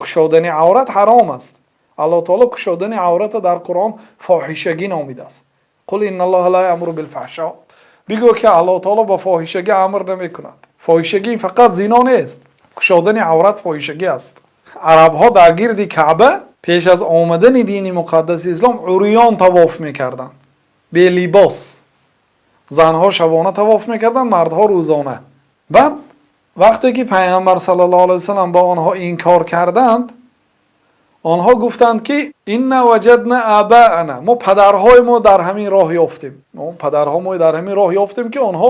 Кушодани аврат ҳаром аст. Аллоҳи таъоло кушодани авратро дар Қуръон фоҳишагӣ номидааст. قل إن الله لا يأمر بالفحشاء. Бигӯ, ки Аллоҳи таъоло ба фоҳишагӣ амр намекунад. Фоҳишагӣ фақат зино нест, кушодани аврат фоҳишагӣ аст. Арабҳо дар гирди Каъба пеш аз омадани дини муқаддаси ислом урён тавоф мекарданд, белибос. Занҳо шабона тавоф мекарданд, мардҳо рӯзона. Баъд вақте ки Паёмбар саллаллоҳу алайҳи васаллам ба онҳо инкор карданд, онҳо гуфтанд, ки إنا وجدنا آباءنا, мо падарҳои мо дар ҳамин роҳ ёфтем, мо падарҳо мо дар ҳамин роҳ ёфтем, ки онҳо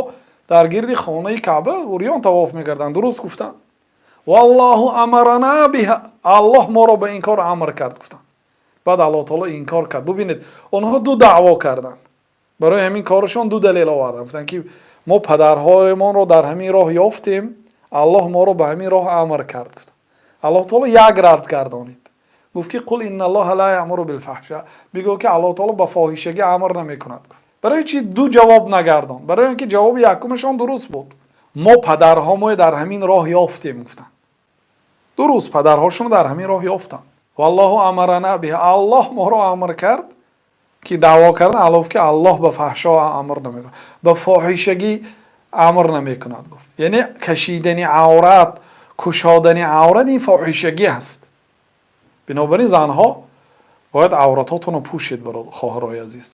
дар гирди хонаи Каъба урён тавоф мекарданд. Дуруст гуфтанд. والله أمرنا بها, Аллоҳ моро ба ин кор амр кард, гуфтанд. Баъд Аллоҳ таъоло инкор кард. Бубинед, онҳо ду даъво карданд, барои ҳамин корашон ду далел оварданд. Гуфтанд, ки мо падарҳоямонро дар ҳамин роҳ ёфтем, Аллоҳ моро ба ҳамин роҳ амр кард, гуфтанд. Аллоҳ таъоло як рад гардонид, гуфт, ки قل إن الله لا يأمر بالفحشاء, бигӯ, ки Аллоҳ таъоло ба фоҳишагӣ амр намекунад, гуфт. Барои чӣ ду ҷавоб нагардон? Барои ин ки ҷавоби якумашон дуруст буд. Мо падарҳомо дар ҳамин роҳ ёфтем, гуфтанд. Дуруст, падарҳошонро дар ҳамин роҳ ёфтанд. والله أمرنا بها, Аллоҳ моро амр кард, ки даъво кардан. Аллоҳ гуфт, ки Аллоҳ ба фаҳшо амр намекунад, ба фоҳишагӣ амр намекунад, гуфт. Яъне кашидани аврат, кушодани аврат ин фоҳишагӣ аст. Бинобар ин занҳо бояд авратотонро пӯшед, хоҳарои азиз.